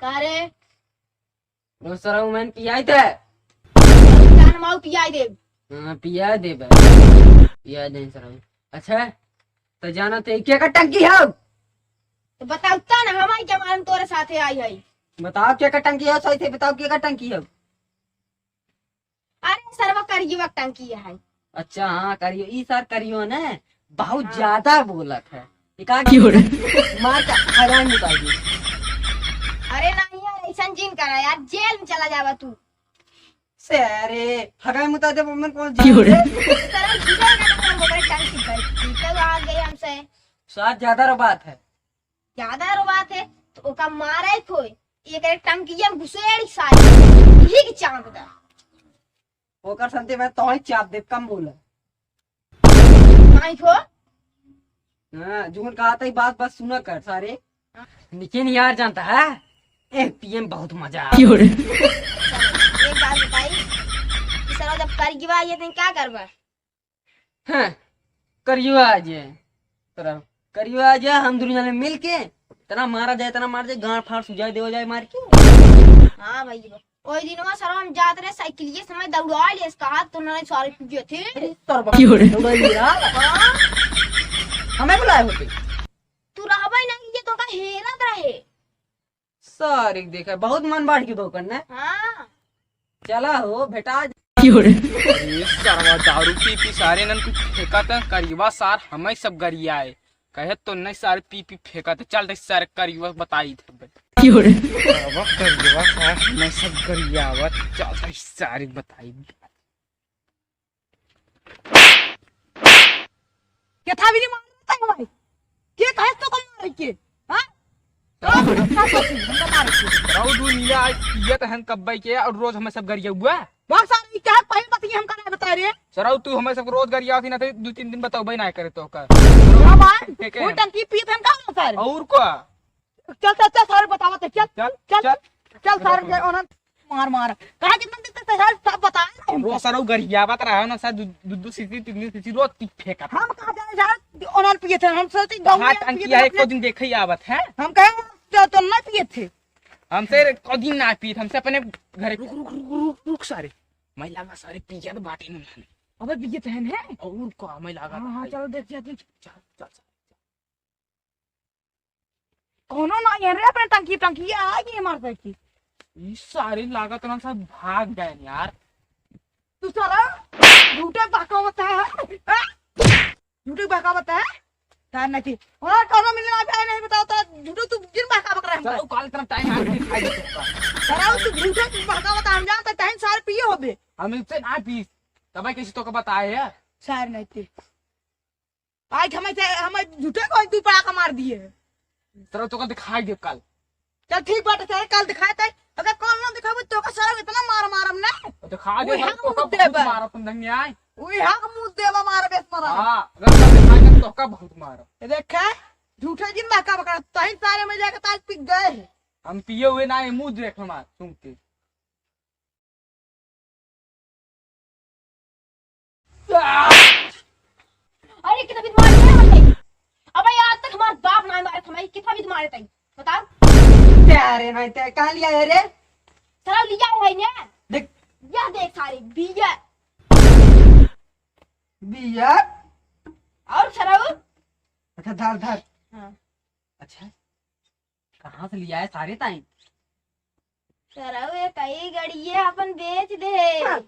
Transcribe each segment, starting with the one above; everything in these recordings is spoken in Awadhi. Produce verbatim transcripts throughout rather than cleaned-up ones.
का रे? ओ सरऊ, मन पियाई दे। जान माऊ पियाई दे। हाँ, पियाई दे बे। पियाई दे सरऊ। अच्छा, तो जाना तो के का टंकी है? तो बताओ ता ना, हमारी के मालूम तोरे साथे आई है। बताओ के का टंकी है, सही से बताओ के का टंकी है। अरे सरवा करियो टंकी है। अच्छा, हाँ, करियो, ई सर करियो ने, बहुत हाँ। ज्यादा बोलत है। एक आध क्यों रे? मार के हराम निकाल दी। अरे नहीं यार, ऐसा जिन करा यार, जेल में चला जावा तू। से अरे, हगाई मुता दे, मन कौन क्यों रे? जान दे? सरवा जीवे ना तो हम ओकरे टंकी पर, तो आ गए हमसे। साथ ज्यादा रो बात है। ज्यादा रो बात है, तो ओका मारे खोए, एक एक टंकिया में घुसेड़ी सारी, यही की चांद दा। ओकर संते मैं तोही चाप दे, कम बोला। माई खो। हाँ, जून कहा था, बात बस सुना कर सारे। लेकिन यार जानता है, ए पीएम बहुत मजा आ। क्यों रे? एक बात बताई, कि साला जब कर गिवा ये दिन क्या करबा? हाँ, करियो आ जे। तोरा करियो आ जे, हम दुनिया में मिल के इतना मारा जाए, इतना मार जाए, गांड फाड़ सुजाए देवा जाए मार के। हाँ भाई, ओई दिनवा सरवा हम जात रहे साइकिलिये समय दौड़ा ले, इसका हाथ तो नहीं सारे टूटे थे। अरे सरवा, क्यों रे? दौड़ा लिया। हाँ। हमें बुलाए होते। तू रहबे नहीं, ये तो का हेरत रहे। सारे के देखा, बहुत मन बढ़ के बा ओकर ने। हाँ। चला हो बेटा। क्यों रे? अरे सरवा दारू पी पी सारे नन कुछ फेंकत है, करियवा सार हमें सब गरियाए। कहे तो नहीं सारे पी पी फेंकत है, चल दे सारे करियवा बताई थे। क्यों रे? सरवा करियवा सार हमें सब गरियावत, चल दे सारे बताई। के था भी नहीं मार रहा था भाई। के कहे तो कौन मारे के? हाँ? तो आप लोग क्या सोचते हैं? हमको मारे के। राउत वो नीला आज पियत हन कब्बे के और रोज हमें सब गरिया हुआ। बहुत सारे क्या है? पहले बात ये हमका नहीं बता रहे। सराउ तू हमें सब रोज गरिया थी ना, तो दो तीन दिन बताओ भाई ना करे तो का। हाँ भाई, ठीक है। वो टंकी पियत हन का सारे? और का? चल, चल, चल, सारे बतावत है, चल, चल, चल, चल। चल, सारे के ओनन मार, मार। कहा कितना दिन तक तैयार सब बताए ना हमको। रोज सरऊ गरियावत रहा ना, शायद दू, दू, दू सीसी, तीन, तीन सीसी रोज पी फेंकत। हम कहाँ जाने जा रहे? ओनन पिए थे, हम सोचे गाँव हाँ, में टंकी पिए थे है, अपने। एको दिन देखे ही आवत है। हम कहे, "तो, तो ना पिए थे।" हमसे एको दिन ना पिए थे, हमसे अपने घरे। रुक, रुक, रुक, रुक, रुक सारे। मैं लागा सारे पियत बाटे ना। अबे पिए थे हैं? और का मैं लागा हाँ, हाँ, भाई। चलो देख, देख, देख। चल, चल, चल। कौनो ना ये रे अपने टंकी, टंकी आ गई हमारे साथ की। ई सारे लागत ना सब भाग गए यार। तू सारा झूठे बहकावत है, हाँ? झूठे बहकावत है? तार नहीं थी। और कौनो मिलने आ जाए नहीं बताओ तो झूठे तू जिन बहकावत रहे हमको। चलो काल इतना टाइम आ गई खाई दे सकता। सारा तू झूठे बहकावत है, हम जानते टाइम सारे पिए होबे। हम इनसे ना पी। तब कैसे तो का बताए है? सारे नहीं थी। आज हमें से, हमें झूठे को दू पड़ाका मार दिए। तेरा तो कल दिखाई दे कल। चल ठीक बात है, तेरे कल दिखाए थे। अगर कल ना दिखाबो तो का सारा इतना मार मारम ना। तो दिखा दे, वही हम तो का मुँह बहुत देबे। मारा तुम धनिया आए। वही हम मुँह देबा मार बेस मारा। हाँ, अगर कल दिखाए तो का बहुत मारा। ये देखे, झूठे जिन बहका बकरा, तही सारे में जाके ताज पिक गए हैं। हम पिए हुए ना, ये मुँह देख हमार, सुन के। अरे, कितना भी मारे थे हम नहीं। अबे, आज तक हमार बाप ना मारे थे, हमें कितना भी मारे थे। बताओ। क्या रे, नहीं ते कहाँ लिया है रे? सरऊ लिया है ने। देख। यह देख सारे, बियर। बियर? और सरऊ? अच्छा, धर, धर। हाँ। अच्छा। कहाँ से लिया है सारे ताई? सरऊ, ये कई गड़िये अपन बेच दे।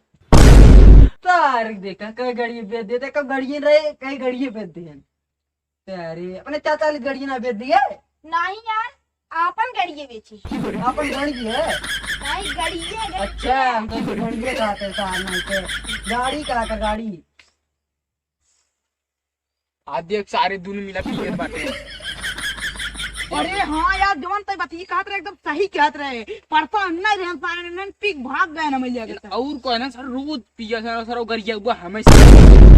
तार देखा, कई गड़िये बेच दे, देखा गड़िये रहे, कई गड़िये बेच दे। अरे, अपने चाचा वाली गड़िये ना बेच दिए? नहीं यार, अपन गड़िये बेची। अपन गड़िये है? नहीं, गड़िये, गड़िये। अच्छा, हम तो गड़िये कहते हैं, सार नहीं तो गाड़ी कहा कर, गाड़ी। आज देख, सारे दुनु मिला पियत बाटे। अरे हाँ यार, जवन तै बतिया कहत रहे, एकदम सही कहत रहे। परसों हम नहीं रहे, हम सारे नन पी के भाग गए ना, मिल जाएगा तो। और कोई ना सर, रोज पिया सर, सर गरिया हुआ हमेशा।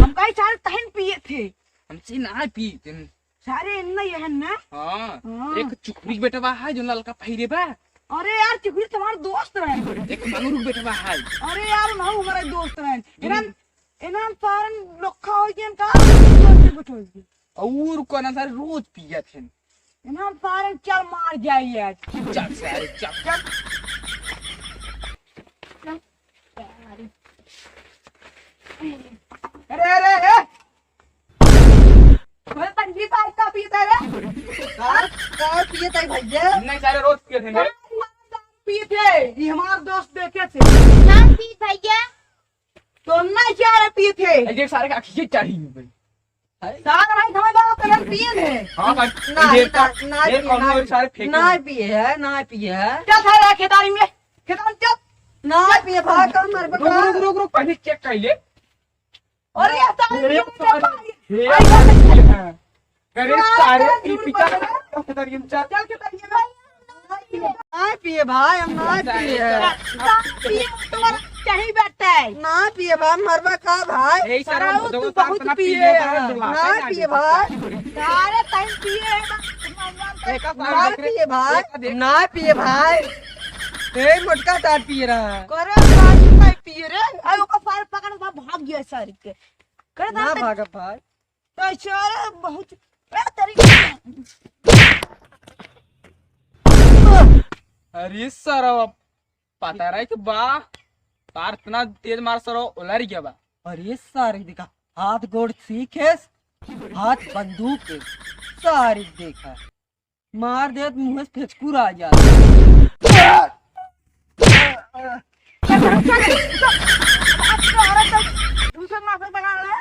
हम कहीं सारे तहन पिए थे। हमसे ना पी तुम। सारे इन्ना ये है ना? हाँ। हाँ। एक चुखरी बेटवा है जो ललका पहिरे बा। अरे यार, चुखरी तुम्हारा दोस्त रहे। एक मंगरू बेटवा है। अरे यार, ना हमारे दोस्त रहे। हम्म। इन्हन, इन्हन सारन लोखा हो गए इनका। और कोना सारे रोज पियत हैं। इन्हन सारन चल मार। जाइए आज। चल सारे, चल, चल। अरे, अरे, अरे। अरे, तंजी साहब का पिए थे रे? का, का पिए थे भैया? नहीं, सारे रोज पिए थे ना। सारे रोज पिए थे। ये हमारे दोस्त देखे थे। ना पी भैया। तो ना क्या रे पिए थे? ये सारे का खींचे चढ़ी हुई। सारे भाई, हमें लोग कलर पिए थे। हाँ भाई, ना, ये ना, का, ना ये पिए, कौन ना है पिए। सारे फेंके ना हुए। पिए है, ना पिए है। चल सारे खेतारी में, खेतारी में चल। ना पिए भाई, कम मर रुक, रुक, रुक, रुक, पहले चेक कर ले। अरे, ये सारे अरे, ये सारे, भाई। ये अरे, सारे, ये सारे, ये सारे, पी पी का, चल, चल, चल, चल, चल। ना पिए भाई, हम ना पिए। ना पिए, तुम्हारा चाही बाटे। ना पिए भाई, मरबा का भाई? यही सारे सारा वो तू बहुत पिए है। ना पिए भाई। सारे तम पिए है। देखा सारे ना देख। पिए भाई। देखा देख। ना पिए भाई। ए, मोटका सार पिए रहा है। करे सार नहीं पिए रे। अरे ओकर सार पकड़ बा, भाग गया सार के। करे ना सार भागब भाई। तो सारे बहुत ए तेरी। अरे सारा पता रहे कि बा, तार इतना तेज मार सरो उलर गया बा। अरे सारे देखा, हाथ गोड़ सीखेस, हाथ बंदूक के, सारे देखा, मार देत मुँह से फेचकुर आ जात। दूसरा मास्टर बना ले।